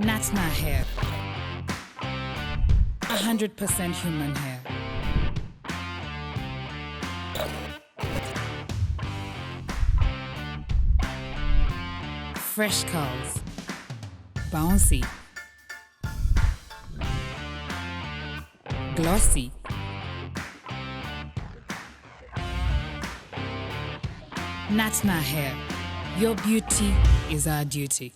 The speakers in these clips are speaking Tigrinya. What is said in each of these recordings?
Natna hair. A hundred percent human hair. Fresh curls. Bouncy. Glossy. Natna hair. Your beauty is our duty.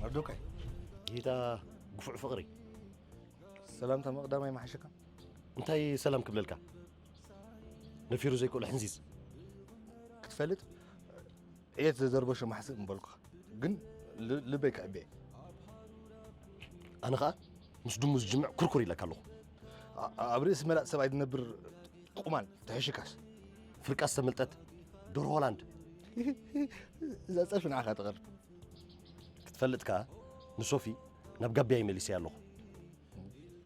መርዶካይ፣ ጌታ ግፉዕ ፍቕሪ። ሰላምታ ምቕዳም ኣይመሓሸካ? እንታይ ሰላም ክብለልካ? ነፊሩ ዘይክእሎ ሕንዚዝ። ክትፈልጥ፣ እየ ተዘርበሾ ማሕስእ ምበልኩኻ። ግን ል- ልበይ ከዕብየ። ኣነ ኸኣ ምስ ድሙ ዝጅምዕ ኩርኩር ኢለካ ኣለኹ። ኣ- ኣብ ርእሲ መላጥ ሰብኣይ ዝነብር ቁማል ተሕሽካስ። ፍርቃስ ተመልጠት ዶር ሆላንድ። እዛ ጸርፊ ንዓኻ ትቐርብ። ክትፈልጥ ከኣ ንሶፊ ናብ ጋብያይ መሊሰያ ኣለኹ።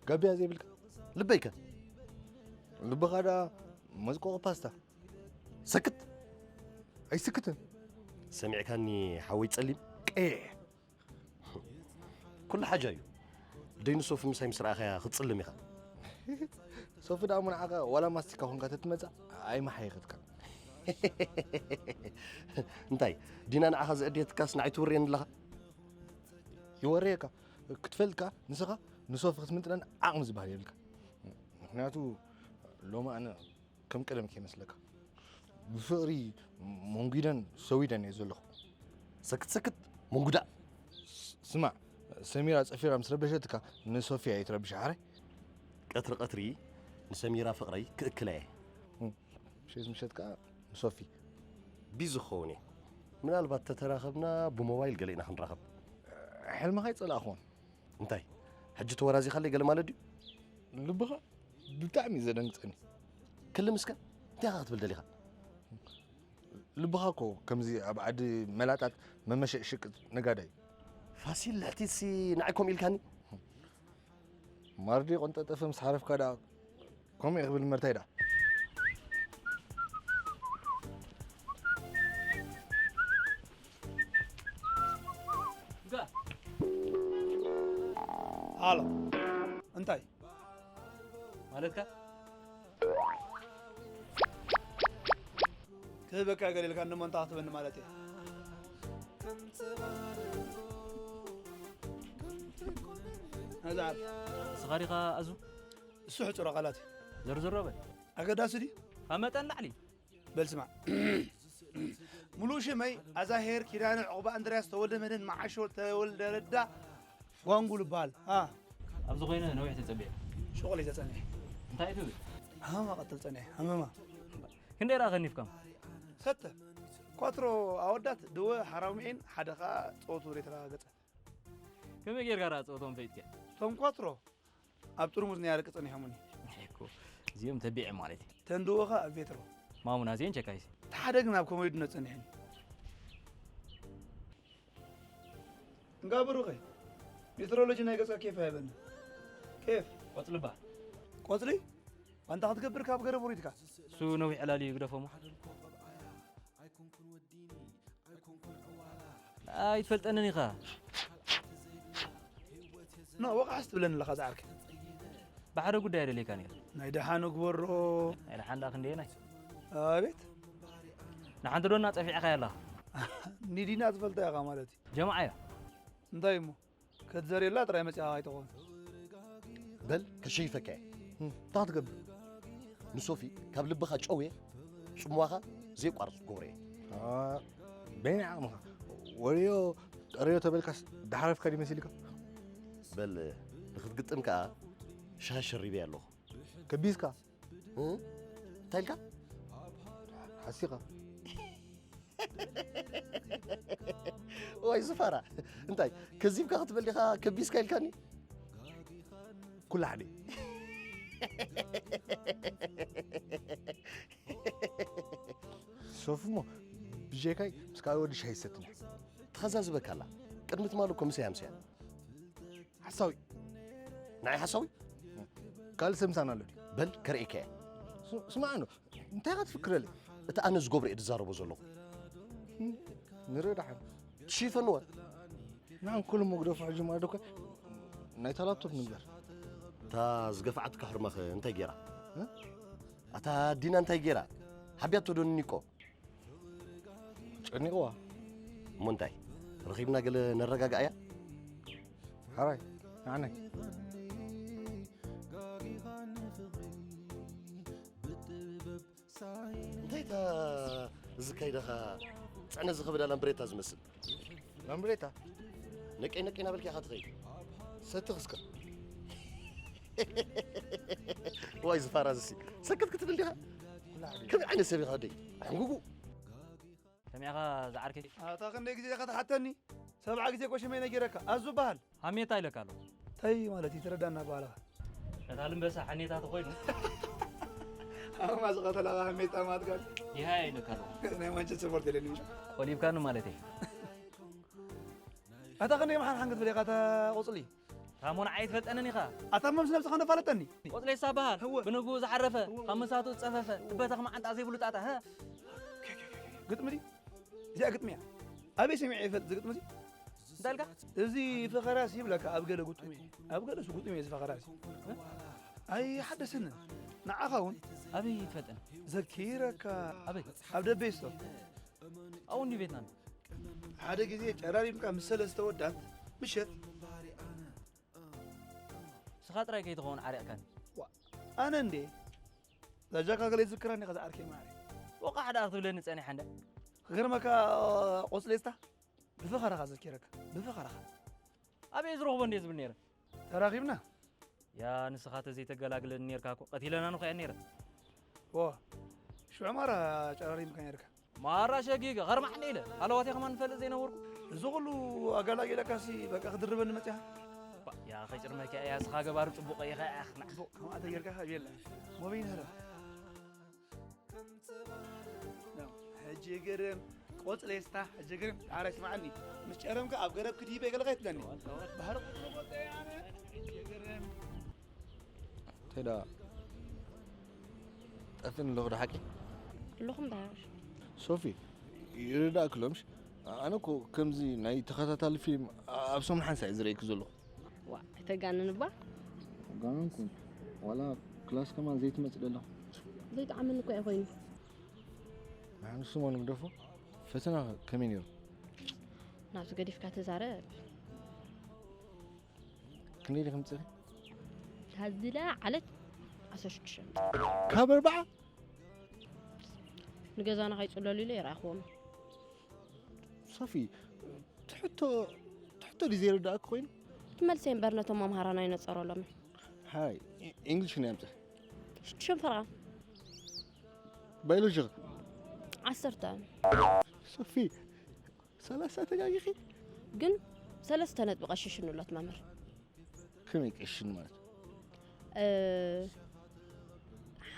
ጋብያ ዘይብልካ? ልበይከ? ልብኻ ደኣ መዝቆቒ ፓስታ። ሰክት! ኣይስክትን። ሰሚዕካኒ ሓወይ ጸሊም? ቀይሕ። ኩሉ ሓጃ እዩ። ደይኑ ሶፊ ምሳይ ምስ ረኣኻያ ክትጽልም ኢኻ። ሶፊ ደኣ እሞ ንዓኻ ዋላ ማስቲካ ኮንካ ተትመጻ ኣይመሓየኸትካ። እንታይ ዲና ንዓኻ ዘእድየትካስ ንዓይ ትውርየኒ ኣለኻ? ይወርየካ ክትፈልጥካ ንስኻ ንሶፊ ክትምንጥለን ዓቕሚ ዝበሃል የብልካ። ምክንያቱ ሎሚ ኣነ ከም ቀደም ከይመስለካ ብፍቕሪ መንጒደን ሰዊደን እየ ዘለኹ። ሰክት ሰክት መንጉዳ። ስማዕ፣ ሰሚራ ጸፊራ ምስ ረበሸትካ ንሶፊያ እየ ትረብሻ ሓራይ። ቀትሪ ቀትሪ ንሰሚራ ፍቕረይ ክእክላ እየ። ምሸት ምሸት ከኣ ንሶፊ። ቢዚ ክኸውን እየ። ምናልባት ተተራኸብና ብሞባይል ገለ ኢና ክንራኸብ። ሕልምኻ ይጸላእኹዎን። እንታይ ሕጂ ተወራዚኻለይ ገለ ማለት ድዩ? ልብኻ ብጣዕሚ እዩ ዘደንግጸኒ። ክልም እስከ እንታይ ኢኻ ክትብል ደሊኻ? ልብኻ እኮ ከምዚ ኣብ ዓዲ መላጣት መመሸቅሸቅ ነጋዳይ። ፋሲል ልሕቲትሲ ንዓይ ከምኡ ኢልካኒ? ማርዲ ቆንጠጠፈ ምስ ሓረፍካ ደኣ ከምኡ እየ ክብል እምበር እንታይ ደኣ። ሃሎ እንታይ ማለትካ? ክህበካ ገለ ኢልካ እሞ እንታይ ክትበኒ ማለት እየ? ነዛ ዓርኪ ንስኻ ዲኻ ኣዙ? እሱ ሕጹር ቃላት እዩ። ዘርዝሮ በል። ኣገዳሲ ድዩ? ካብ መጠን ላዕሊ። በል ስማዕ። ሙሉእ ሽመይ ኣዛሄር ኪዳነ ዑቕባ እንድርያስ ተወልደ መድህን መዓሾ ተወልደ ረዳ ጓንጉል እበሃል። ኣ። ኣብዚ ኮይነ ነዊሕ ተጸቢየ። ሹቕ ኢለ ተጸኒሐ። እንታይ ትብል? ሃመማ ቀትል ጸኒሐ ሃመማ። ክንደይ ደኣ ከኒፍካም? ሰተ ኳትሮ ኣወዳት ድወ ሓራምዒን ሓደ ኸኣ ጸወቱ ሬትራ ገጸ። ከመይ ጌርካ ደኣ ጸወቶም ፈይጥከ? ቶም ኳትሮ ኣብ ጥርሙዝ ናይ ኣረቂ ጸኒሖምኒ። እኮ እዚኦም ተቢዐ ማለት እዩ። ተንድወኻ ኣብ ቬትሮ። ማሙና እዚአን ቸካይሲ። ተሓደ ግን ኣብ ኮሜድኖ ጸኒሕኒ። እንጋ ብሩኸይ፣ ሜትሮሎጂ ናይ ገጽካ ኬፍ ኣይበኒ። ኬፍ። ቆጽልባ። ቆጽሊ? ኣንታ ክትገብር ካብ ገረብ ውሪድካ። እሱ ነዊሕ ዕላል እዩ ግደፎሞ። ኣይትፈልጠንን ኢኻ። ኖ፣ ወቃሕስ ትብለኒ ኣለኻ ዝዓርከ። ብሓደ ጉዳይ ኣደልየካ ነይሩ። ናይ ደሓን እግበሮ። ናይ ደሓን ደኣ ክንደየናይ? ኣቤት። ንሓንቲ ዶ እናጸፊዕኻያ ኣለኻ? ኒዲና ትፈልጣ ኢኻ ማለት እዩ። ጀማዓ እያ። እንታይ እሞ? ክትዘርየላ ጥራይ መጺኻ ኣይትኾን። በል ከሸይፈካ እየ። እንታይ ክትገብር? ንሶፊ ካብ ልብኻ ጨውየ ጽምዋኻ ዘየቋርጽ ክገብሮ እየ። በይኒ ዓቕምኻ ወርዮ ጠርዮ ተበልካስ ዳሓረፍካ ድዩ መሲልካ? በል ንክትግጥም ከኣ ሻሂ ሸሪበ ኣለኹ። ከቢስካ እ? እንታይ ኢልካ? ሓሲኻ ወይ ዝፋራ እንታይ ከዚብካ ክትበል ዲኻ ከቢስካ ኢልካኒ? ኩላ ሓደ ሶፍሞ ብጀካይ ምስ ካልእ ወዲ ሻሂ ይሰትኒ። ተኸዛዝበካ ኣላ። ቅድሚ ትማሊ እኮ ምሳይ ኣምስያ። ሓሳዊ ንዓይ ሓሳዊ? ካልእ ሰብ ምሳና ኣሎ ድዩ? በል ከርእየካ እየ። ስማዕ እንዶ እንታይ ኢኻ ትፍክረለይ? እቲ ኣነ ዝገብሮ እየ ዝዛረቦ ዘለኹ። ንርኢ ደሓን ትሽፈንወ ንዓን ኩሉ መግደፉ ሕጂ ማለት እኮ ናይታ ላፕቶፕ ንግበር። እታ ዝገፍዓትካ ሕርመኸ እንታይ ገይራ? እ? ኣታ ዲና እንታይ ገይራ? ሓብያቶ ዶ ንኒቆ? ጨኒቕዋ። እሞ እንታይ ረኺብና ገለ ነረጋግኣያ? ሓራይ ንዓናይ እንታይ እታ ዝካይደኻ ጽዕነት ዝኸበዳ ላምብሬታ ዝመስል? ላምብሬታ ነቀይ ነቀይ ናበልካ ኢኻ ትኸይድ። ሰቲ ክስከር። ዋይ ዝፋራ ዝሲ ሰክት ክትብል ዲኻ? ከመይ ዓይነት ሰብ ኢኻ ደይ? ሕንጉጉ ከመይ ኢኻ ዝዓርከይ? ኣታ ክንደይ ግዜ ኢኻ ትሓተኒ? ሰብዓ ግዜ እኮ ሽመይ ነጊረካ። ኣዙ በሃል። ሃሜታ ኢለካ ኣለኹ። እንታይ ማለት እዩ? ተረዳና በሃልኻ። ነታ ልምበሳ ሓኔታ ተኾይኑ ኣማ ዝቐተላኻ ሃሜታ ማትጋል። ይሃያ ኢለካ ኣለኹ። ናይ ማንቸስተር ስፖርት የለኒ። ቆሊብካኒ ማለት እዩ። ኣታ ክንደይ መሓን ሓንግት ብለካ እታ ቆጽሊ? ታሞን ዓይት ፈልጠንን ኢኻ። ኣታ መምስ ነብስኻ ነፋለጠኒ። ቆጽሌሳ በሃል። እወ። ብንግኡ ዝዓረፈ፣ እወ። ካብ መሳቱ ዝጸፈፈ፣ እወ። እበተኽ መዓንጣ ዘይብሉ ጣጣ፣ ሀ? ግጥሚ ድዩ? እዚኣ ግጥሚ እያ። ኣበይ ሰሚዐ ይፈልጥ እዚ ግጥሚ እዚ? እንታይ ኢልካ? እዚ ፈኸራስ ይብለካ ኣብ ገለ ግጥሚ። ኣብ ገለሱ ግጥሚ እዚ ፈኸራስ። ኣይ ሓደሰንን። ንዓኻ እውን ኣበይ ትፈልጠን? ዘኪረካ። ኣበይ? ኣብ ደቤስቶ። ኣብኡ እንዲ ቤትና። ሓደ ግዜ ጨራሪምካ ምስ ሰለስተ ወዳት ምሸት። ስኻ ጥራይ ከይትኸውን ዓሪቕካኒ። ዋ፣ ኣነ እንዴ? ዛጃካ ገለ ይዝክረኒ ከዛ ዓርከይ ማሪ። ወቃሕ ደኣ ክትብለኒ ጸኒሓ እንደ። ክገርመካ ቆጽሌስታ ብፈኸራኻ ዘኪረካ። ብፈኸራኻ። ኣበይ ዝረኽቦ እንዴ ዝብል ነይረ? ተራኺብና። ያ ንስኻ ተዘይተገላግለኒ ነይርካ እኮ ቀቲለና ንኾያ ነይረ። ዎ፣ ሽዑ ማራ ጨራሪምካ ነይርካ። ማራ ሸጊገ ኸርማሕ እንደ ኢለ ሃለዋትያ ከማን ንፈልጥ ዘይነበርኩ። እዚ ኩሉ ኣጋላጊለካሲ በቃ ክድርበኒ መጽያ። ባ፣ ያ ኸጭርመኪያ እያ ስኻ ገባሪ ጽቡቕ ኢኻ ኢኻ ናዕቦ። ከምኣ ተጌርካ ካብ የለ። ሞበይን ህረ። ሕጂ ግርም ቆጽሌስታ ሕጂ ግርም ዓረ ስማዕኒ። ምስ ጨረምካ ኣብ ገረብ ክድይበ ገለ ከይትለኒ። ባህሪ ቁጥሩ ቦተ ኣነ ሕጂ ግርም። እንታይ ደኣ ጠፍእኒ ኣለኹ ዶ ሓቂ? ኣለኹም ዳሽ ሶፊ ይርዳእኪ ሎምሽ ኣነ እኮ ከምዚ ናይ ተኸታታሊ ፊልም ኣብ ሰሙን ሓንሳእ እየ ዝርእየኪ ዘለኹ። ዋ ኣይተጋንን እባ ጋንኩን ዋላ ክላስ ከማን ዘይትመጽእ ደለኹ። ዘይጠዓመኒ እኮ እየ ኮይኑ ንሓንሱ ማ ንግደፎ ፈተና ከመይ ነይሩ? ናብዚ ገዲፍካ ተዛረብ ክንደይ ዲኺ ምጽእኺ? ታዝላ ዓለት ዓሰርተ ሽዱሽተ ካብ ኣርባዓ ንገዛና ከይጽለሉ ኢለ ይረኣኽዎም ሶፊ ትሕቶ ትሕቶ ድዩ ዘይርዳእኪ ኮይኑ? ትመልሰ እምበር ነቶም መምሃራና ይነጸረሎም ሃይ ኢንግሊሽ ክንደይ ኣምጽእ ሽዱሽተ ፈረቓ። ባዮሎጂ ዓሰርተ። ሶፊ ሰላሳ ተጋጊኺ። ግን ሰለስተ ነጥቢ ቀሽሽኑ ኣሎ እቲ መምህር። ከመይ ቀሽን ማለት? እ፣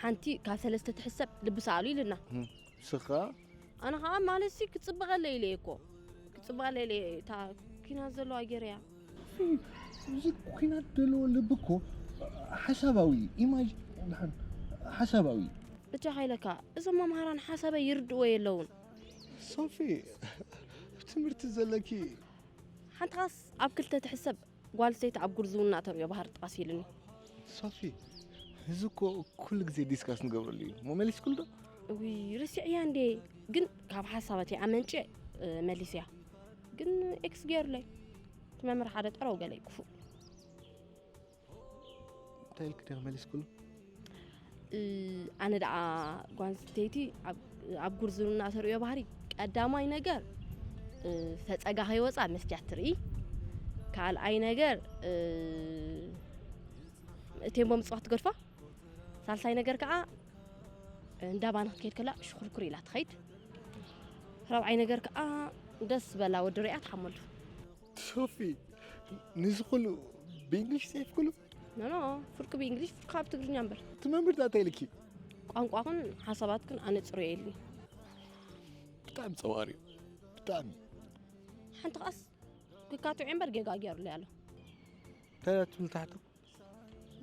ሓንቲ ካብ ሰለስተ ትሕሰብ ልቢ ሰኣሉ ኢልና። ስኻ ኣነ ከዓ ማለት ሲ ክፅበቐለ ኢለ እኮ ክፅበቐለ ኢለ እታ ኪናት ዘለዋ ገይረያ። እዚ ኩናት ዘለዎ ልቢ እኮ ሓሳባዊ ኢማጅ ሓሳባዊ። ብቻ ሃይለካ እዞም መምሃራን ሓሳበይ ይርድዎ የለውን። ሶፊ ትምህርቲ ዘለኪ ሓንቲ ኻስ ኣብ ክልተ ትሕሰብ ጓል ሰይቲ ኣብ ጉርዝውና ተርእዮ ባህሪ ጥቓስ ኢሉኒ። ሶፊ እዚ እኮ ኩሉ ግዜ ዲስካስ ንገብረሉ እዩ። ሞ መሊስኩሉ ዶ? እዊ ርሲዕያ እንዴ። ግን ካብ ሓሳባት እያ ኣመንጭ መሊስያ። ግን ኤክስ ገይሩለይ እቲ መምህር ሓደ ጠረው ገለ እዩ ክፉእ። እንታይ ኢልክ ዲኻ መሊስኩሉ? እ፣ ኣነ ደኣ ጓንስተይቲ ኣብ- ኣብ ጉርዝውና ተርእዮ ባህሪ ቀዳማይ ነገር እ፣ ፈፀጋ ከይወፃ መስትያት ትርኢ። ካልኣይ ነገር እ፣ ቴምቦ ምፅዋት ትገድፋ። ሳልሳይ ነገር ከዓ እንዳባና ክትከይድ ከላ ሽኩርኩር ኢላ ትኸይድ። ራብዓይ ነገር ከዓ ደስ በላ ወዲ ሪኣ ትሓመሉ። ሶፊ ንዚ ኩሉ ብእንግሊሽ ሴፍ ኩሉ ኖኖ ፍርቂ ብእንግሊሽ ፍርቂ ኣብ ትግርኛ እምበር። ትመምህር እንታይ ኢልኪ? ቋንቋኽን ሓሳባትክን ኣነፅርዮ የልኒ። ብጣዕሚ ፀዋር እዩ ብጣዕሚ። ሓንቲ ቃስ ክካትዑ እምበር ጌጋ ገይሩለይ ኣሎ። እንታይ ትብል ታሕቱ?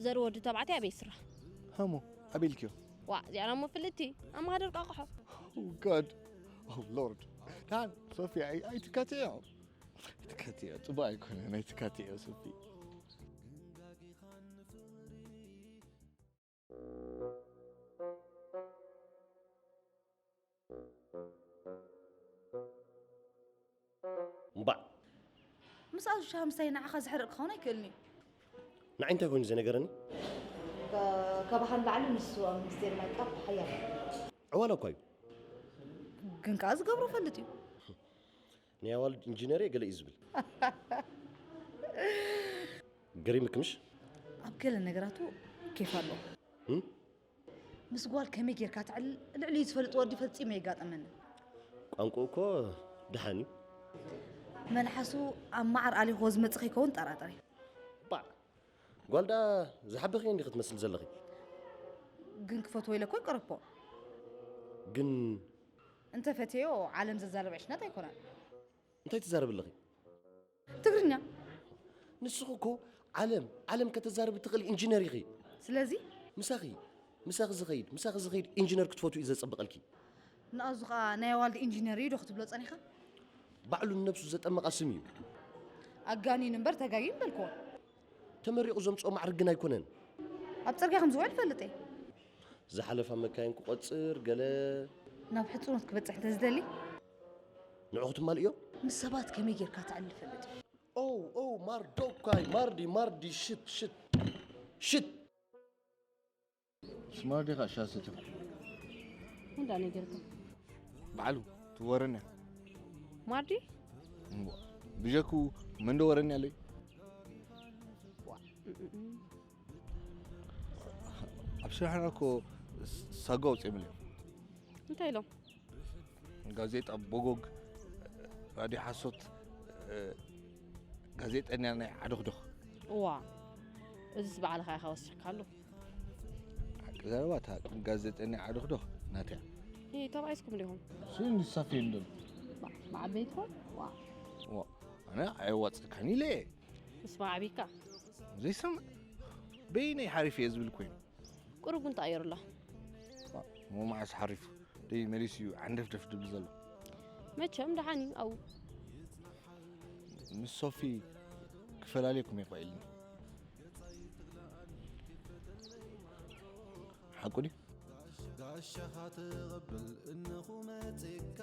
ዘር ወዲ ተባዕታይ ኣበይ ይስራሕ? ሃሞ ኣበይ ኢልክዮ? ዋ እዚኣ ሞ ፍልጥቲ ኣማሃደር ቃቕሖ። God Oh Lord ዳን ሶፊ ኣይትካትዮ። ኣይትካትዮ ፅቡቅ ኣይኮነ ናይ ትካትዮ ሶፊ። እምባዕ ምስኣ ዝሻሃ ምሳይ ንዓኻ ዘሕርቕ ክኸውን ኣይክእልን እዩ። ንዓይ እንታይ ኮይኑ ዘነገረኒ? ካባኻ ንላዕሊ ንሱ ኣብ ምስጢር ናይ ቃል ሓያል እዩ። ዕዋላ እኳ እዩ። ግን ከኣ ዝገብሮ ፈልጥ እዩ። ናይ ኣዋልድ ኢንጂነር እየ ገለ እዩ ዝብል። ገሪምክ ምሽ? ኣብ ገለ ነገራቱ ኬፍ ኣለዎ። ምስ ጓል ከመይ ጌርካ ትዕልል ልዕሊኡ ዝፈልጥ ወዲ ፈጺሙ የጋጠመኒ። ቋንቋኡ እኮ ደሓን እዩ። መልሓሱ ኣብ መዓር ኣሊኽዎ ዝመጽእ ከይከውን ጠራጠር እየ። ባዕ! ጓል ደኣ ዝሓበኽዮ እንዲኺ ትመስሊ ዘለኺ። ግን ክፈትዎ ኢለ እኮ ይቀረብኮ። ግን እንተ ፈትየዮ ዓለም ዘዛርብ ዕሽነት ኣይኮነን። እንታይ ትዛረቢ ኣለኺ? ትግርኛ። ንስኺ እኮ ዓለም ዓለም ከተዛርቢ ትኽእሊ ኢንጂነር ኢኺ። ስለዚ ምሳኺ ምሳኺ ዝኸይድ ምሳኺ ዝኸይድ ኢንጂነር ክትፈትዊ እዩ ዘጸብቐልኪ። ንኣዙ ኸኣ ናይ ኣዋልድ ኢንጂነር እዩ ዶ ክትብሎ ጸኒኻ? ባዕሉ ንነብሱ ዘጠመቓ ስም እዩ። ኣጋኒኑ እምበር ተጋጊኑ በልክዎ። ተመሪቑ ዘምጽኦ ማዕርግ ግን ኣይኮነን። ኣብ ጽርግያ ከም ዝውዕል እፈልጥ እየ። ዝሓለፋ መካይን ክቖጽር ገለ ናብ ሕጽኖት ክበጽሕ እንተዝደሊ ንዑ ክትማልእዮ። ምስ ሰባት ከመይ ጌርካ ትዕልል ፈልጥ። ኦ ኦ ማርዶካይ ማርዲ ማርዲ ሽት ሽት ሽት። ስማርዲ ኻሻ ሰትኹ እንዳ ነገርካ ባዕሉ ትወረና ማርዲ ብጀኩ መንዶ ወረኒ ኣለይ። ኣብ ስራሕና እኮ ሳጓ ኣውፅኦም እዮም። እንታይ ኢሎም? ጋዜጣ ቦጎግ፣ ራድዮ ሓሶት፣ ጋዜጠኛ ናይ ዓዶኽዶኽ። እዋ እዚስ ባዕልኻ ኢኻ ወሲኽካሉ። ሓቂ ዘረባ እታ ጋዜጠኛ ዓዶኽዶኽ ናትያ። ይ ተባዒስኩም ዲኹም? ስን ንሳፊ እንደም ብዓበይትኩም? ዋ ዋ ኣነ ኣየዋፅእካን ኢለ እየ። ምስ መዓቢካ ዘይሰምዕ በይነይ ሓሪፍ እየ ዝብል ኮይኑ ቁሩብ ግን ተቐይሩ ኣሎ። እሞ መዓስ ሓሪፉ ደይ መሊሱ እዩ ዓንደፍደፍ ድብል ዘሎ። መቸም ደሓን እዩ ኣብኡ። ምስ ሶፊ ክፈላልየኩም እየ ኢልኒ። ሓቁ ድዩ? ጋሻኻ ትቕብል እንኹ መፅካ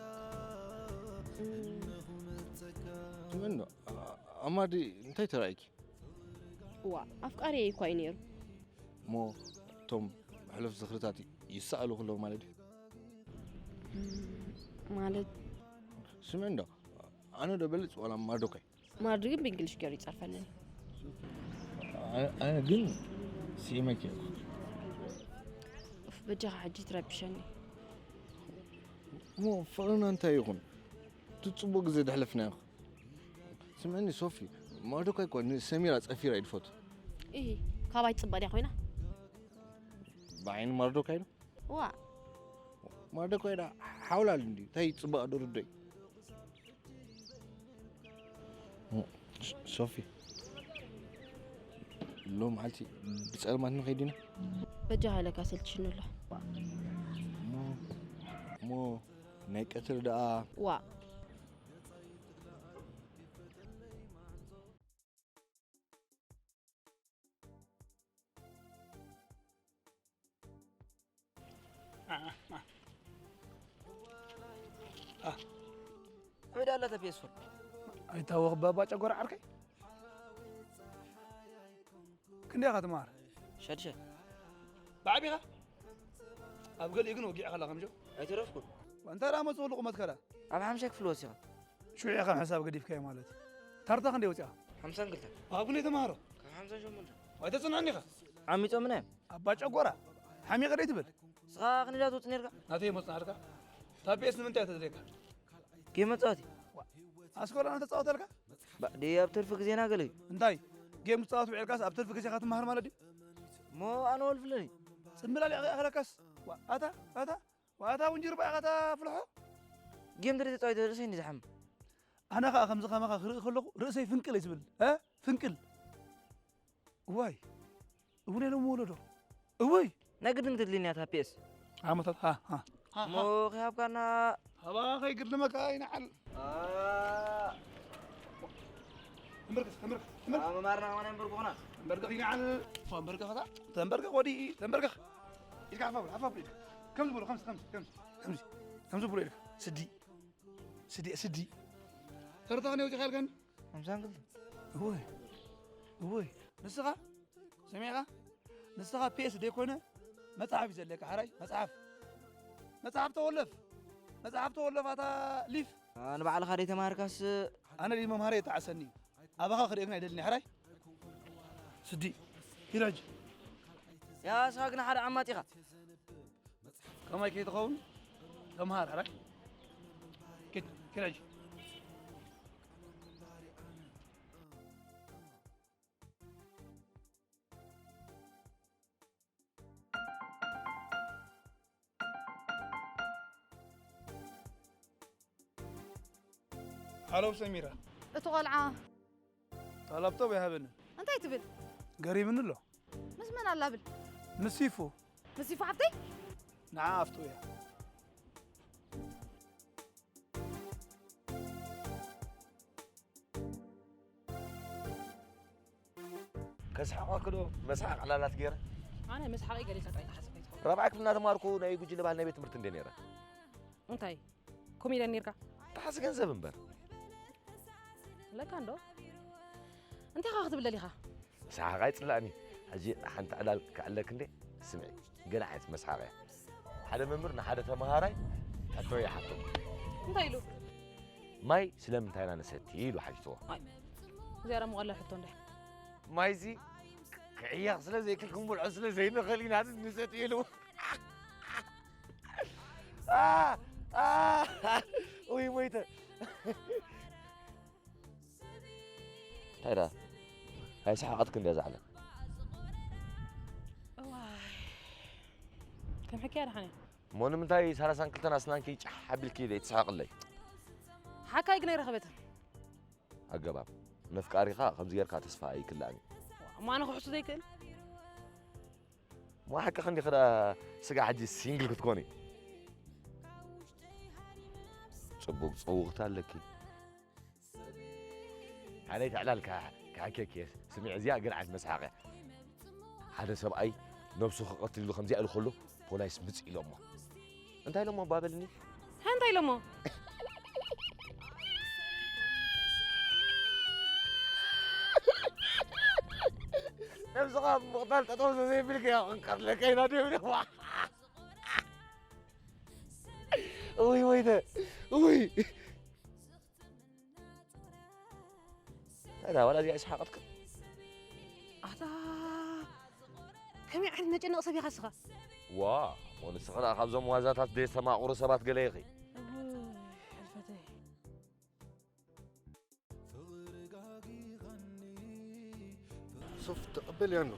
እንኹ መፅካ ትመን ዶ ኣማዲ እንታይ ተራእይኪ? እዋ ኣፍቃሪ እኳ እዩ ነይሩ። እሞ እቶም ሕሉፍ ዝኽርታት ይሰኣሉ ክለዉ ማለት ድዩ? ማለት ስምዒ እንዶ ኣነ ዶ በልፅ ዋላ ማርዶካይ? ማርዲ ግን ብእንግሊሽ ገይሩ ይፀርፈኒ። ኣነ ግን ስዒመኪ እየ። በጃኻ ሕጂ ትረብሸኒ። እሞ ፍቕርና እንታይ ይኹን? እቲ ጽቡቕ ግዜ ደሕለፍናዮ። ስምዕኒ ሶፊ፣ ማርዶካይ እኮ ንሰሚራ ጸፊራ እዩ ድፈቱ። ኢሂ፣ ካባይ ትጽበ ድያ ኮይና? ብዓይኒ ማርዶካይ ዶ? ዋ። ማርዶካይ ዳ ሓውላል እንድዩ። እንታይ ጽባቕ ዶ ርዶይ? ሶፊ፣ ሎም መዓልቲ ብጸልማት ንኸይድ ኢና? በጃኻ ኢለካ ሰልችሽኒ ኣሎ። እሞ፣ እሞ ናይ ቀትሪ ደኣ? ዋ። ዕዳ ኣላ ተፌስፎን ኣይታወቕ ባባ ጨጎራ ዓርከይ ክንደይ ኢኻ ትመሃር? ሸድሸ ብዓቢኻ ኣብ ገሊኡ ግን ወጊዕኻ ኣላ ከምጆ ኣይተረፍኩን እንታይ ደኣ መፅኡ ልቑመት ከዳ ኣብ ሓምሻ ክፍሊ ወሲኻ ሽዑ ኢኻ ሕሳብ ገዲፍካዮ ማለት እዩ ታርታ ክንደይ ወፂኻ ሓምሳን ክልተን ኣብ ክንደይ ተምሃሮ ካብ ሓምሳን ሸሞንተን ኣይተፅንዕኒ ኢኻ ዓሚፆምና እዮም ኣባ ጨጎራ ሓሚቐ ደይ ትብል ንስኻ ክንዳ ትወፅእ ነርካ ናተይ መፅናልካ ታቤስ ንምንታይ ተደልየካ ጌም መፃወቲ ኣስኮላ እናተፃወተልካ ባ- ድየ ኣብ ትርፊ ግዜና ገለ እዩ እንታይ ጌም ትፃወት ውዒልካስ ኣብ ትርፊ ግዜኻ ትመሃር ማለት ድዩ እሞ ኣነ ወልፍለኒ ፅምብላል ያኸለካስ ኣታ ኣታ ዋታ እውን ጅርባ ኢኻ እታ ፍልሖ ጌም ድሪ ተፃዊተ ርእሰይ እንዲ ዝሓም ኣነ ከዓ ከምዚ ከማኻ ክርኢ ከለኹ ርእሰይ ፍንቅል እዩ ዝብል እ ፍንቅል እዋይ እውን የሎም ወለዶ እውይ ናይ ግድን ትድልኒ እያ እታ ፒኤስ ዓመታት ሃ ሃ ሃ እሞ ከይሃብካና ሃባ ከይግድልመካ ይንዓል ተንበርከኽ ተንበርከኽ ተንበርከኽ መማርና ከማና ንበርኩኹና ተንበርከኽ ይንዓል ተንበርከኽ እታ ተንበርከኽ ወዲ ተንበርከኽ ኢድካ ሓፋ ብሎ ሓፋ ብሎ ኢድካ ከምዚ ብሎ ከምዚ ከምዚ ከምዚ ከምዚ ከምዚ ብሎ ኢድካ ስዲ ስዲ ስዲ ተርታ ከነ ወፂኻ ኢልካኒ ሓምሳን ክልተ እወይ እወይ ንስኻ ሰሚዕኻ ንስኻ ፒኤስ ደይኮነ መጽሓፍ እዩ ዘለካ ሓራይ መጽሓፍ መጽሓፍ ተወለፍ መጽሓፍ ተወለፍ ኣታ ሊፍ ንባዕልኻ ደይተማሃርካስ ኣነ ደይ መምሃረ የጣዕሰኒ ኣባኻ ክርእየግን ኣይደልኒ ሓራይ ስዲ ሂድ ሕጂ ያ እስኻ ግን ሓደ ዓማጢኻ ከማይ ከይትኸውን ተምሃር ሓራይ ኪድ ኪድ ሕጂ ሃሎ ሰሚራ እቲ ቆልዓ ላፕቶፕ ይሃበኒ እንታይ ትብል ገሪምኒ ኣሎ ምስ መን ኣላ ብል ምስ ሲፉ ምስ ይፉ ሓብተይ ንዓ ኣፍቱ እያ ከስሕቐኪ ዶ መስሓቕ ዕላላት ገይረ ኣነ መስሓቐይ ገሊልካ ጥራይ ትሓስብ ኣይትኸውን ራብዓይ ክፍሊ እናተማርኩ ናይ ጉጅለ ባህል ናይ ቤት ትምህርቲ እንደ ነይረ እንታይ ኮሜድያን ነርካ ተሓዚ ገንዘብ እምበር ለካ እንዶ እንታይ ኻ ክትብል ደሊኻ ሰሓቕ ኣይፅላእኒ ሕጂ ሓንቲ ዕላል ክዕለክ እንደ ስምዒ ገለ ዓይነት መስሓቕ እያ ሓደ መምህር ንሓደ ተምሃራይ ሕቶ ይሓቶ እንታይ ኢሉ ማይ ስለምንታይ ኢና ንሰቲ ኢሉ ሓቲትዎ እዚኣ ደሞ ቀላል ሕቶ እንደ ማይዚ ክዕየኽ ስለ ዘይክል ክንብልዖ ስለ ዘይንኽእል ኢና ንሰቲ ኢሉ ውይ ሞይተ እንታይ ዳ ኣይሰሓቐትክ እንድያ ዛዕለ እዋይ ከም ሕክያ ድሓን እያ እሞ ንምንታይ ሰላሳን ክልተን ኣስናንኪ ጫሕ ኣቢልኪ ዘይትስሓቕለይ ሓካይ ግን ኣይረኸበትን ኣገባብ መፍቃሪኻ ከምዚ ጌርካ ተስፋ ኣይክላእን እዩ እሞ ኣነ ክሕሱ ዘይክእል እሞ ሓቂ ክንዲ ክዳ ስጋ ሕጂ ሲንግል ክትኮኒ ጽቡቅ ጸውቕታ ኣለኪ ሓደይ ተዕላል ካሕኬክ እየ ስሚዕ እዚኣ ግን ዓይነት መስሓቅ እያ ሓደ ሰብኣይ ነብሱ ክቐትል ኢሉ ከምዚኣ ኢሉ ከሎ ፖላይስ ምጽእ ኢሎሞ እንታይ ኢሎሞ ባበልኒ እንታይ ኢሎሞ ነብስኻ ምቕታል ጠጠው ዘይብልካ ክንቀትለካ ኢና ደብልዋ ውይ ወይተ ውይ ታዲያ ዋላ እዚኣ ይስሓቐትካ ኣታ ከመይ ዓይነት መጨነቕ ሰብ ኢኻ ስኻ ዋ ንስኺ ደኣ ካብዞም ዋዛታት ደየስተማቕሩ ሰባት ገለ ኢኺ። ሕልፈተይ። ሶፍ ተቐበልያ ኣሎ።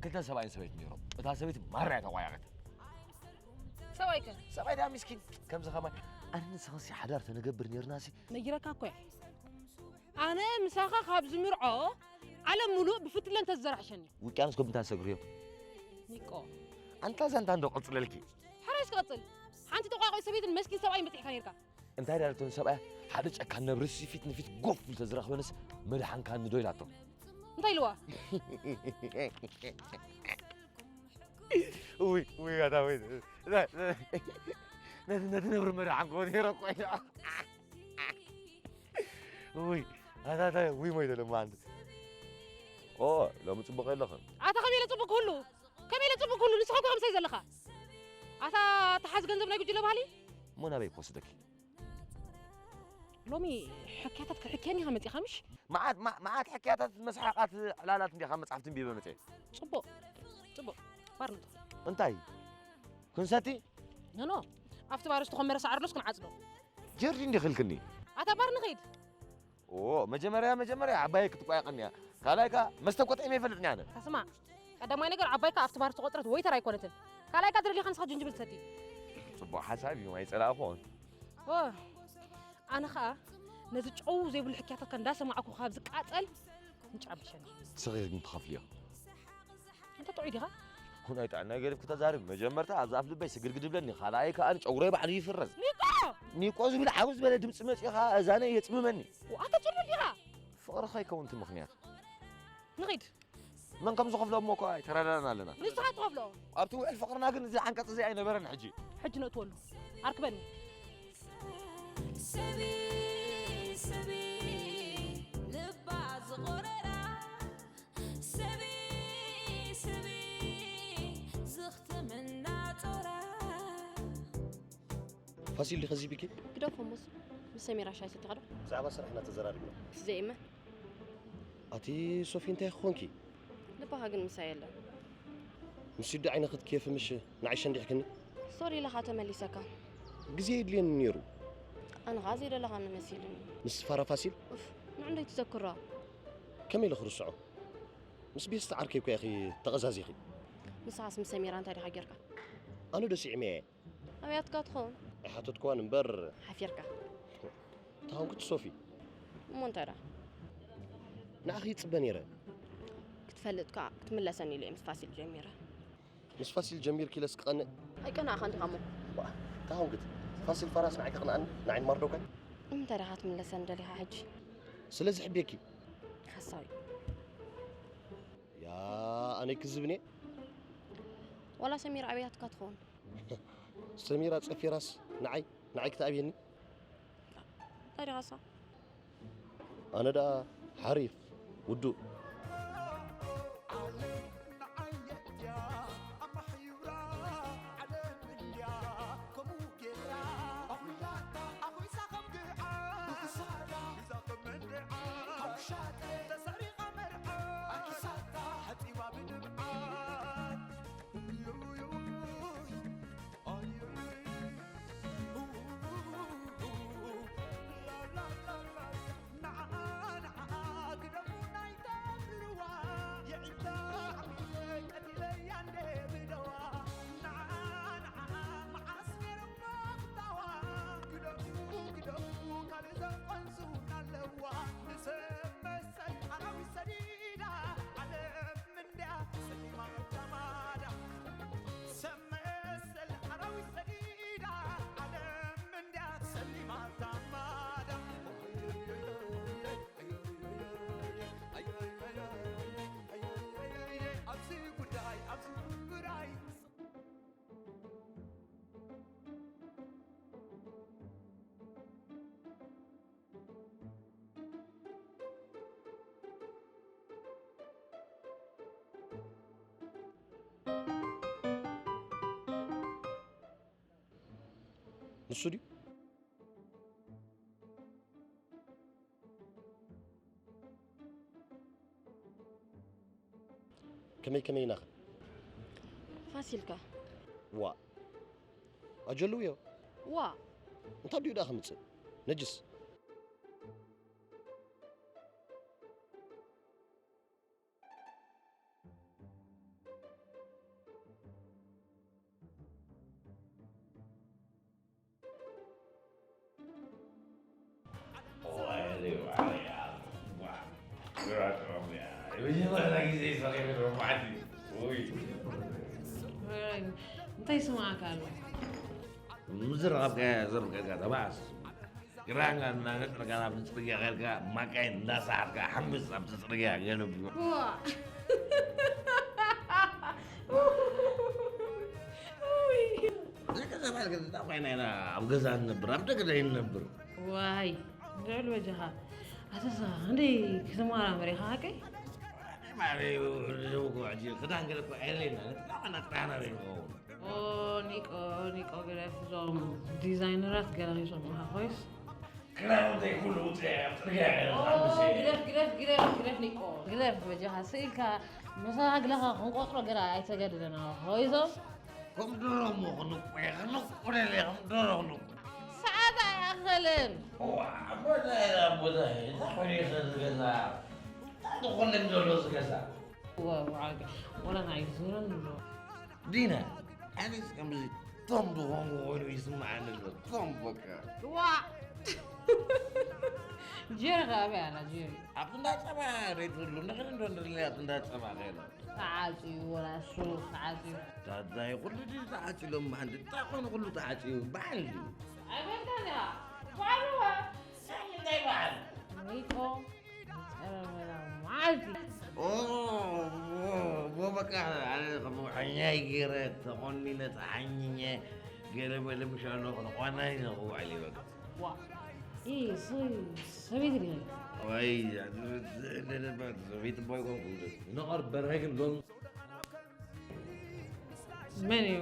ክልተ ሰብኣይን ሰበይትን ነይሮም። እታ ሰበይቲ ማራ እያ ተቋያቐት። ሰብኣይከ? ሰብኣይ ደኣ ምስኪን ከምዚ ኸማይ ኣነ ንስኻሲ ሓዳር ተነገብር ነይርናሲ። ነጊረካ እኮ እየ። ኣነ ምሳኻ ካብ ዝምርዖ ዓለም ሙሉእ ብፍትለ እንተዝዘራሕሸኒ። ውቅያኖስ ጎብታ ሰግርዮ። ኒቆ። ኣንታ ዛንታ እንዶ ቀጽለልኪ። ሕራይ እስኪ ቀጽል። ሓንቲ ተቋቆይ ሰበይትን መስኪን ሰብኣይን በጺሕካ ነይርካ። እንታይ ዳልቶን ሰብኣያ ሓደ ጨካን ነብርሲ ፊት ንፊት ጎፍ ኢሉ ተዝረኽበንስ መድሓንካኒ ዶ ኢላቶ። እንታይ ኢልዋ? ውይ ውይ ኣታ ወይ ነቲ ነቲ ነብሪ መድሓን ክኾን ነይረ እኮ ኢላ። ውይ ኣታ ኣታ ውይ ሞይተ ለማንት። ኦ ሎሚ ጽቡቕ የለኽን። ኣታ ከመይ ኢለ ጽቡቅ ክህሉ? ከመይ ኢለ ጽቡቅ ክህሉ? ንስኻ እኮ ከምሳይ ዘለኻ። ኣታ ተሓዝ ገንዘብ ናይ ጉጅለ ባህሊ? እሞ ናበይ ክወስደኪ? ሎሚ ሕክያታት ክሕክየኒ ኢኻ መጺኻ ምሽ? መዓት መዓ- መዓት ሕክያታት መስሓቓት ዕላላት እንዲኻ መጽሓፍቲ እንቢበ መጽየ። ጽቡቅ ጽቡቅ ባርነቶ። እንታይ ክንሰቲ? ኖኖ ኣብቲ ባር ዝተኾመረ ሳዕርሎስ ክንዓጽዶ። ጀርዲ እንዲ ክልክኒ። ኣታ ባር ንኸይድ። ኦ መጀመርያ መጀመርያ ዓባይ ክትቋየቐኒ እያ። ካልኣይ ከኣ መስተ ቆጢዐ ይፈልጥኒ ኣነ። ታስማ ቀዳማይ ነገር ዓባይካ ኣብቲ ባር ዝተቆጥረት ወይተር ኣይኮነትን። ካልኣይካ ትደሊኻ ንስኻ ጅንጅብል ትሰቲ። ጽቡቕ ሓሳብ እዩ ኣይጸላእኹን። ኦ ኣነ ኸኣ ነዚ ጨው ዘይብሉ ሕክያታትካ እንዳሰማዕኩ ካብ ዝቃጸል ምጭ ረብሸኒ። ስኺ ግን ትኸፍልዮ። እንተ ጥዑይ ዲኻ? ኩናይ ጥዕና ገዲፍኩ ተዛርብ መጀመርታ ኣብዚ ኣፍ ልበይ ስግርግድ ብለኒ ካልኣይ ከኣ ጨጉረይ ባዕሉ ይፍረዝ። ኒቆ! ኒቆ ዝብል ዓው ዝበለ ድምፂ መፂኻ እዛነይ የፅምመኒ። ኣተ ጽሉል ዲኻ? ፍቕሪ ከይከውን እቲ ምኽንያት። ንኺድ። መን ከም ዝኸፍሎ እሞ እኮ ኣይተረዳናን ኣለና። ንስኻ ትኸፍሎ። ኣብቲ ውዕል ፍቕርና ግን እዚ ዓንቀፅ እዚ ኣይነበረን ሕጂ። ሕጂ ነእትወሉ። ኣርክበኒ። ሰቢ ሰቢ ልባ ዝቆረራ ሰቢ ሰቢ ዝኽትምና ጦራ ፋሲል ዲኸ እዚ ቢኪ? ግደፎ እሞስ ምስ ሰሚራ ሻይ ሰቲኻ ዶ? ብዛዕባ ስራሕና ተዘራሪብና። ዘይእመን። ኣቲ ሶፊ እንታይ ክኾንኪ? ልባኻ ግን ምሳይ የለን። ምስ ይዱ ዓይነ ክትኬፊ ምሽ ንዓይ ሸንዲሕክኒ? ሶሪ ኢለኻ ተመሊሰካ። ግዜ የድልየኒ ነይሩ። ኣነ ኸዓ ዘይደለኻኒ መሲሉኒ። ምስ ፋራ ፋሲል? ኡፍ፣ ንዑ እንዶ ኣይትዘክሮ። ከመይ ኢለ ክርስዖ? ምስ ቤስቲ ዓርከይ እኮ ኢኺ ተቐዛዚኺ። ንስኻስ ምስ ሰሚራ እንታይ ዲኻ ጌርካ? ኣነ ዶ ስዒመ እየ? ኣብያትካ ትኸውን። ኣይሓተትክዋን እምበር። ሓፊርካ። ተሃንኩት ሶፊ። እሞ እንታይ ደኣ? ንዓኺ ይጽበ ነይረ። ክትፈልጥ ከኣ ክትምለሰኒ ኢለ እየ ምስ ፋሲል ጀሚረ። ምስ ፋሲል ጀሚርኪ ኢለስ ክቐንእ? ኣይቀናእኻን ዲኻ እሞ? ዋ፣ ተሃንኩት። ፋሲል ፋራስ ንዓይ ከቕንኣኒ? ንዓይ ማርዶካይ? ንምንታይ ዲኻ ክትምለሰኒ ደሊኻ ሕጂ? ስለ ዝሕብየኪ። ሓሳዊ። ያ፣ ኣነ ክዝብን እየ? ዋላ ሰሚራ ኣብያትካ ትኸውን። ሰሚራ ጸፊራስ ንዓይ ንዓይ ክትኣብየኒ? እንታይ ዲኻ እሳ? ኣነ ደኣ ሓሪፍ ውዱእ። ንሱ ድዩ? ከመይ ከመይ ኢናኸ? ፋሲልካ ዋ ኣጀልውዮ ዋ እንታይ ድዩ ደኣ ከምፅእ ነጅስ እንታይ ይስማዓካ ኣሎ? ምዝራብካ ዘርቀካ ተባስ ግራንጋ እናነጥርካ ናብቲ ፅርግያ ከድካ ማካይን እንዳሰዓርካ ሓምስ ኣብቲ ፅርግያ ገለብ ዋ ደቂ ሰባት ግን እንታይ ኮይና ኢና ኣብ ገዛ ንነብር ኣብ ደገ ዶ ይንነብር ዋይ ልዕሊ በጃኻ ኣተሳ እንደይ ክትመራመር ኢኻ ሓቀይ ክዳን ገለ እኮ ኣየድለየና ነቲ ናባና ጥራሕና ዶ ንኸውን ኦ ኒቆ ኒቆ ግደፍ እዞም ዲዛይነራት ገለ ከይሰምዑኻ ኮይስ ክዳን እንታይ ኩሉ ውፅእ ኣብ ፅርግያ ግደፍ ግደፍ ግደፍ ግደፍ ኒቆ ግደፍ በጃኻ ስኢልካ ምሳ ግለኻ ክንቆፅሮ ገና ኣይተገድደና ኮይዞም ከም ዶሮ እሞ ክንቆየ ክንቆየ ከም ዶሮ ክንቆየ ሰዓት ኣይኣኸለን ዋ ቦታ ቦታ እንታይ ኮይኑ እዩ ዝገዛ እንታይ ዝኾነ ዘሎ ዝገዛ ወላ ናይ ዙረን ኣሎ ዲና ኣነስ ከምዚ ቶም ዝኾንኩ ኮይኑ ይስምዓኒ ኣሎ ቶም በቃ ዋ ጀሪ ከ ኣበይ ኣላ ጀሪ ኣብቲ እንዳ ጸባ ሬት ዝብሉ ንኽእል እንዶ ንርለይ ኣብቲ እንዳ ጸባ ከይላ ተዓፅዩ ወላ እሱ ተዓፅዩ ታዳይ ኩሉ ድዩ ተዓፂሎም ማንዲ እንታይ ኮይኑ ኩሉ ተዓፂዩ በዓል ድዩ ኣይበልካን ኢኻ በዓል እወ እንታይ በዓል ኒቆ ዝፀረበላ መዓልቲ በቃ ዓኛይ ገይረ ተቆኒነ ተዓኝኘ ገለ በለ ምሻሎ ክንቋናይ ነኽውዓል በቃ ዋ ይህ ሰበይቲ ግን ወይ ሰበይቲ እባ ይኮንኩ ነቐር በርሀ ግን ሎም መን እዩ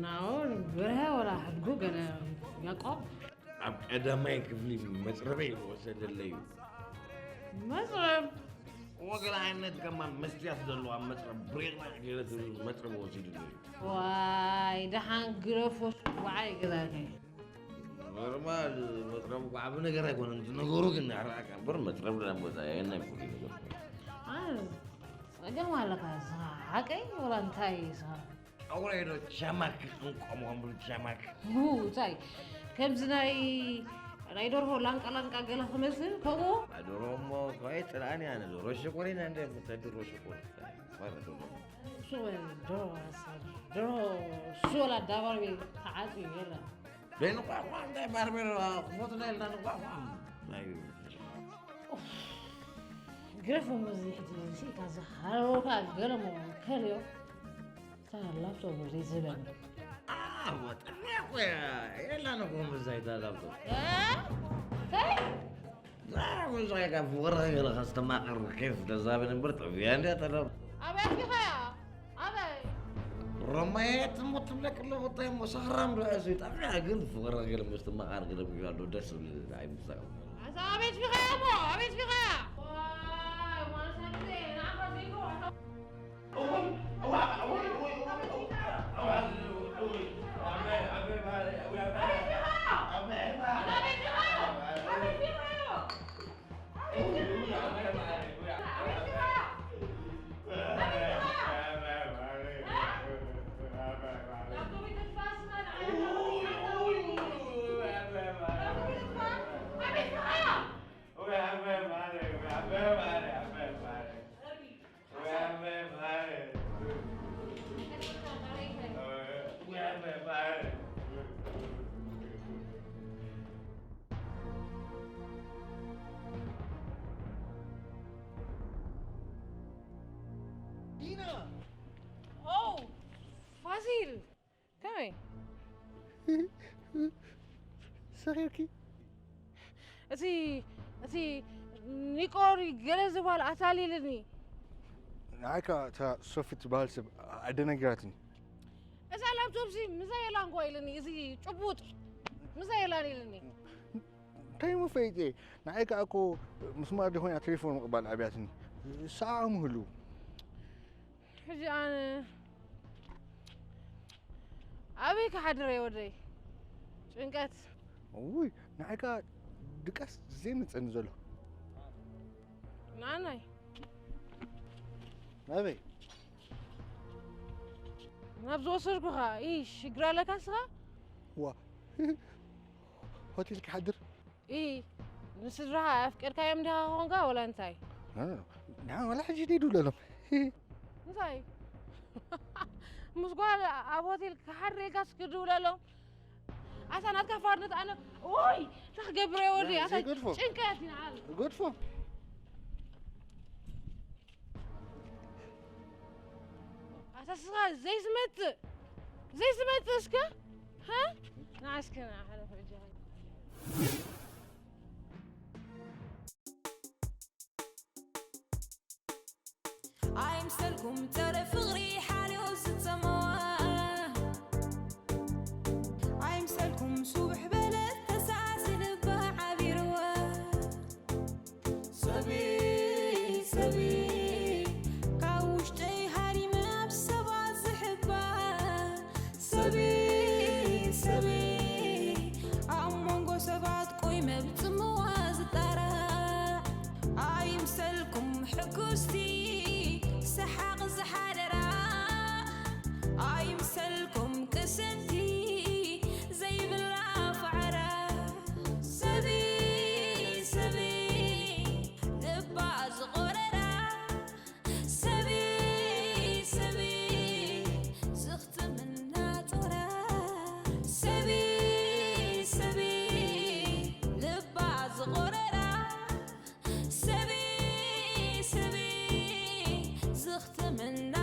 ናኦል በርሀ ወላ ሕድጉ ገለ ያዕቆብ ኣብ ቀዳማይ ክፍሊ መፅረበይ ዝወሰደለይ እዩ መፅረብ ወገለ ዓይነት ከማ መስትያት ዘለዋ መፅረብ ብሬቕና ገለ ትብል መፅረብ ወሲድለይ እዩ ዋይ ደሓን ግረፎ ዋዓይ ገዛከ ኖርማል መፅረብ እኮ ዓብ ነገር ኣይኮነን እቲ ነገሩ ግን ኣረኣካ እምበር መፅረብ ዳ ቦታ የናይ ፍሉይ ነገር ጸገም ኣለካ ንስኻ ሓቀይ ወላ እንታይ ንስኻ ጨጉረይ ዶ ቻማክ እንቆም ከምብሉ ቻማክ እንታይ ከምዚ ናይ ናይ ደርሆ ላንቃ ላንቃ ገለ ክመስል ከምኡ ኣዶሮ እሞ ከይ ጥልኣኒ ኣነ ዶሮ ሽኮሪና እንደ ምተ ድሮ ሽኮሪ ፈረዶ ሱቕ በል ደርሆ ኣሳብ ደርሆ ሱቕ በል ኣዳባርቢ ተዓፅዩ የለን ደይ ንቋቋም እንታይ ባርቤር ክፎትና ኢልና ንቋቋም ናይ ግረፎም እዚ ሕጂ እዚ ኢልካ ዝሃረወካ ገለ መከልዮ እታ ላፕቶፕ ዘይዝበኒ ወጥሪያ እኮ የላ ነኮ ምዛይ እታ ላፕቶፕ እንታይ ዛዕባ ፍቅርካ ገለ ከስተማቅር ኬፍ ተዛብን እምበር ጥዕፍያ እንድያ እታ ላፕቶፕ ኣበይ ኣትቢኻያ ኣበይ ሮማየት እሞ ትብለክ ኣለኹ እንታይ እሞ ሰኽራም ዶ እዚ ጣብያ ግን ፍቅርካ ገለ መስተማቃር ገለ ምግቢ ኣሎ ደስ ዝብል ኣይምሳቅ ኣዛ ኣበይ ኣትቢኻያ እሞ ኣበይ ኣትቢኻያ ዋይ ማንሳግዜ ንዓኻ ዘይብሮ ዲና! ኦ ፋሲል ከመይ ሰኺርኪ? እቲ እቲ ኒቆሪ ገለ ዝበሃል ኣታሊልኒ ንዓይ ከዓ እታ ሶፊ ትበሃል ሰብ ኣደነጊራትኒ። እዛ ላፕቶፕሲ ምዛ የላን ኳ ኢልኒ እዚ ጭቡጥ ምዛ የላን ኢልኒ እንታይ እሞ ፈሊጠ ንዓይ ከዓ እኮ ምስማር ዶ ኮይና ቴሌፎን ምቕባል ኣብያትኒ ሰዓኦም ህልው ሕጂ ኣነ ኣበይ ክሓድር እየ ወደይ? ጭንቀት። ውይ ንዓይ ከኣ ድቃስ ዘይመጸኒ ዘሎ። ንኣናይ ናበይ? ናብ ዝወሰድኩኻ። ይ ሽግር ኣለካ ስኻ? ዋ ሆቴል ክሓድር? ይ ንስድራኻ ኣፍቀድካዮም ዲኻ ኾንካ ወላ እንታይ? ንዓ ዋላ ሕጂ ደይ ድውለሎም። እንታይ? ምስ ጓል ኣብ ሆቴል ክሓድር ኢልካ ስክድውለሎም? ኣታ ናትካ ፋርነት ኣነ ኦይ እንታይ ክገብር እየ ወዲ ኣታ ዘይገድፎ። ጭንቀት ይንዓል። ገድፎ። ኣታ ስኻ ዘይዝመጽእ ዘይዝመጽእ እስከ ሀ ናስከ ናሓለፈ ጃሃ ኣይምሰልኩም ጸረ ፍቕሪ ሓልዮ ዝጸመዋ ኣይምሰልኩም ሱብሕ በለት ተሳሲ ልባ ዓቢርዋ ሰበይ ሰበይ ካብ ውሽጠይ ሃሪመ ኣብ ሰባት ዝሕባ ሰበይ ሰበይ ኣብ መንጎ ሰባት ቆይመ ብጽምዋ ዝጣራዕ ኣይምሰልኩም ሕጉስቲ ሰሓቕ ዝሓደራ ኣይምሰልኩም ቅስንቲ ዘይብላ ፋዕራ ሰበይ ሰበይ ልባ ዝቖረራ ሰበይ ሰበይ ዝኽትምና ጾራ ሰበይ ሰበይ ልባ ዝቖረራ ሰበይ ሰበይ ዝኽትምና